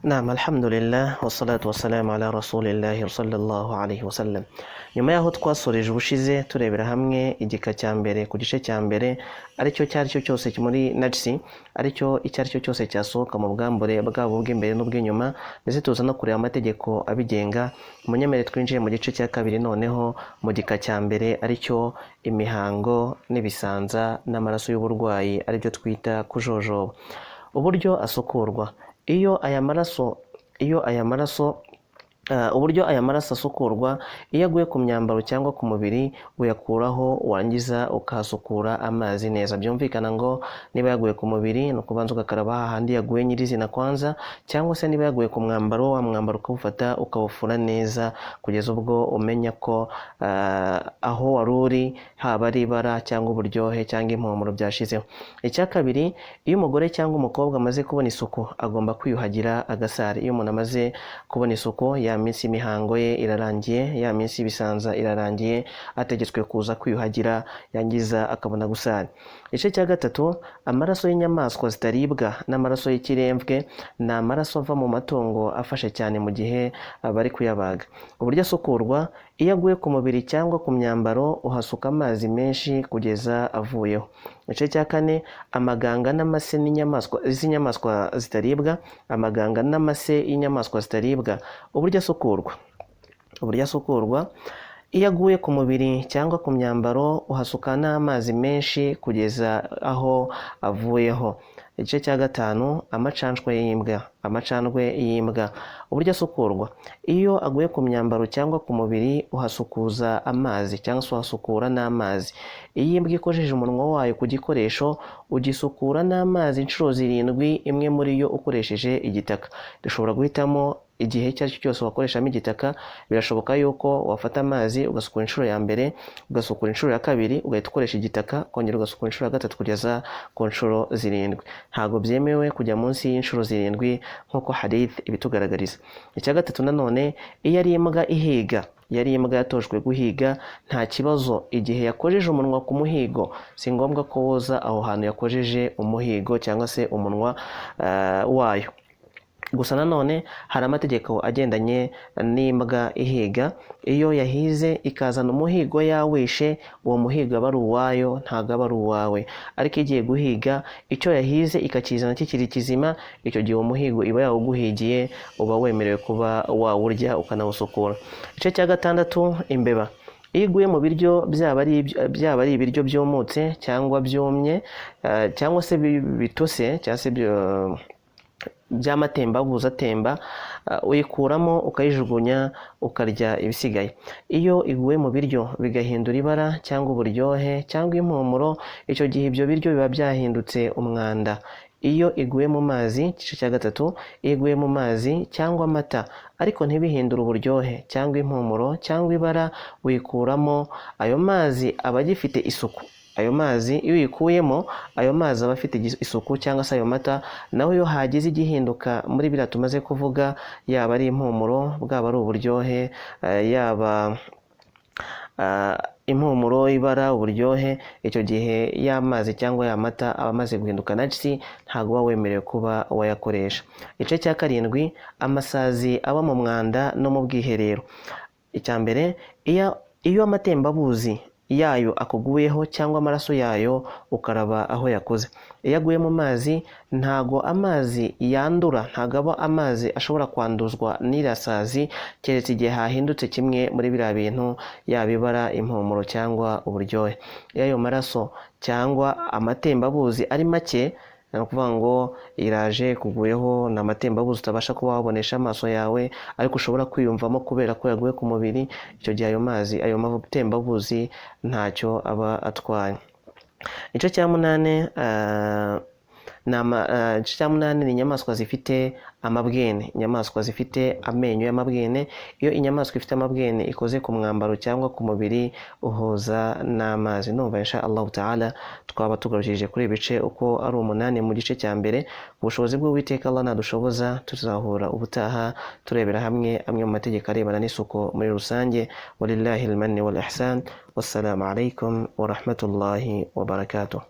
Naam, alhamdulillah wassalatu wassalamu ala rasulillahi sallallahu alaihi wasallam. Nyuma y'aho twasoreje ubushize turebera hamwe igika cya mbere ku gice cya mbere, aricyo cyari cyo cyose muri najisi, aricyo icyo ari cyo cyose cyasohoka mu bwambure bwabo bw'imbere n'ubw'inyuma, ndetse tuza no kureba amategeko abigenga. Munyemere twinjiye mu gice cya kabiri, noneho mu gika cya mbere, aricyo imihango n'ibisanza n'amaraso y'uburwayi, aribyo twita kujojoba. Uburyo asukurwa, iyo aya maraso uburyo aya maraso asukurwa: iyo aguye ku myambaro cyangwa ku mubiri, uyakuraho, warangiza ukahasukura amazi neza. Byumvikana ngo niba yaguye ku mubiri, ni ukubanza ugakaraba hahandi yaguye nyirizina kwanza, cyangwa se niba yaguye ku mwambaro, wa mwambaro ukawufata ukawufura neza kugeza ubwo umenya ko aho wari uri, haba ari ibara cyangwa uburyohe cyangwa impumuro, byashizeho. Icya kabiri, iyo umugore cyangwa umukobwa amaze kubona isuku, agomba kwiyuhagira agasari. Iyo umuntu amaze kubona isuku, ya minsi y'imihango ye irarangiye, ya minsi y'ibisanza irarangiye, ategetswe kuza kwiyuhagira, yangiza akabona gusari. Igice cya gatatu, amaraso y'inyamaswa zitaribwa n'amaraso y'ikiremvwe, ni amaraso ava mu matungo afashe cyane mu gihe bari kuyabaga. Uburyo asukurwa: iyo aguye ku mubiri cyangwa ku myambaro, uhasuka amazi menshi kugeza avuyeho. Igice cya kane, amaganga n'amase n'inyamaswa z'inyamaswa zitaribwa, amaganga n'amase y'inyamaswa zitaribwa. Uburyo asukurwa: iyo aguye ku mubiri cyangwa ku myambaro, uhasuka n'amazi menshi kugeza aho avuyeho. Igice cya gatanu, amacandwe y'imbwa, amacandwe y'imbwa. Uburyo asukurwa: iyo aguye ku myambaro cyangwa ku mubiri, uhasukuza amazi cyangwa se uhasukura n'amazi. Iyo imbwa ikojeje umunwa wayo ku gikoresho, ugisukura n'amazi inshuro zirindwi, imwe muri yo ukoresheje igitaka. Dushobora guhitamo igihe icyo ari cyo cyose wakoreshamo igitaka. Birashoboka yuko wafata amazi ugasukura inshuro ya mbere, ugasukura inshuro ya kabiri, ugahita ukoresha igitaka, ukongera ugasukura inshuro ya gatatu, kugeza ku nshuro zirindwi. Ntabwo byemewe kujya munsi y'inshuro zirindwi nk'uko hadith ibitugaragariza. Icya gatatu nanone, iyo ari imbwa ihiga, yari imbwa yatojwe guhiga, nta kibazo igihe yakojeje umunwa ku muhigo, si ngombwa ko woza aho hantu yakojeje umuhigo cyangwa se umunwa wayo. Gusa nanone hari amategeko agendanye n'imbwa ihiga. Iyo yahize ikazana umuhigo yawishe, uwo muhigo aba ari uwayo, ntabwo aba ari uwawe. Ariko iyo igiye guhiga, icyo yahize ikakizana kikiri kizima, icyo gihe uwo muhigo iba yawuguhigiye, uba wemerewe kuba wawurya ukanawusukura. Igice cya gatandatu, imbeba iyo iguye mu biryo, byaba ari ibiryo byumutse cyangwa byumye, cyangwa se bitose, cyangwa se by'amatembabuzi atemba, uyikuramo ukayijugunya, ukarya ibisigaye. Iyo iguye mu biryo bigahindura ibara cyangwa uburyohe cyangwa impumuro, icyo gihe ibyo biryo biba byahindutse umwanda. Iyo iguye mu mazi, igice cya gatatu, iyo iguye mu mazi cyangwa amata ariko ntibihindure uburyohe cyangwa impumuro cyangwa ibara, uyikuramo, ayo mazi aba agifite isuku. Ayo mazi iyo uyikuyemo, ayo mazi aba afite isuku cyangwa se ayo mata. Naho iyo hagize igihinduka muri biriya tumaze kuvuga, yaba ari impumuro, bwaba ari uburyohe, yaba impumuro, ibara, uburyohe, icyo gihe y'amazi cyangwa ya mata aba amaze guhinduka najisi, ntabwo uba wemerewe kuba wayakoresha. Igice cya karindwi, amasazi aba mu mwanda no mu bwiherero. Icya mbere, iyo amatembabuzi yayo akuguyeho cyangwa amaraso yayo, ukaraba aho yakoze. Iyo aguye mu mazi, ntago amazi yandura, ntago aba amazi ashobora kwanduzwa n'iriya sazi, keretse igihe hahindutse kimwe muri biriya bintu, yaba ibara, impumuro cyangwa uburyohe. Iyo ayo maraso cyangwa amatembabuzi ari make, ni ukuvuga ngo iraje kuguyeho, ni amatembabuzi utabasha kuba wabonesha amaso yawe ariko ushobora kwiyumvamo kubera ko yaguye ku mubiri, icyo gihe ayo mazi, ayo matembabuzi ntacyo aba atwaye. Igice cya munani ni inyamaswa zifite amabwene, inyamaswa zifite amenyo y'amabwene. Iyo inyamaswa ifite amabwene ikoze ku mwambaro cyangwa ku mubiri, uhoza n'amazi. Numva insha Allahu taala twaba tugarukije kuri ibi bice uko ari umunani mu gice cya mbere. Ubushobozi bw'Uwiteka Allah nadushoboza, tuzahura ubutaha turebera hamwe amwe mu mategeko arebana n'isuku muri rusange. Walillahi almanni wal ihsan, wassalamu alaikum wa rahmatullahi wa barakatuh.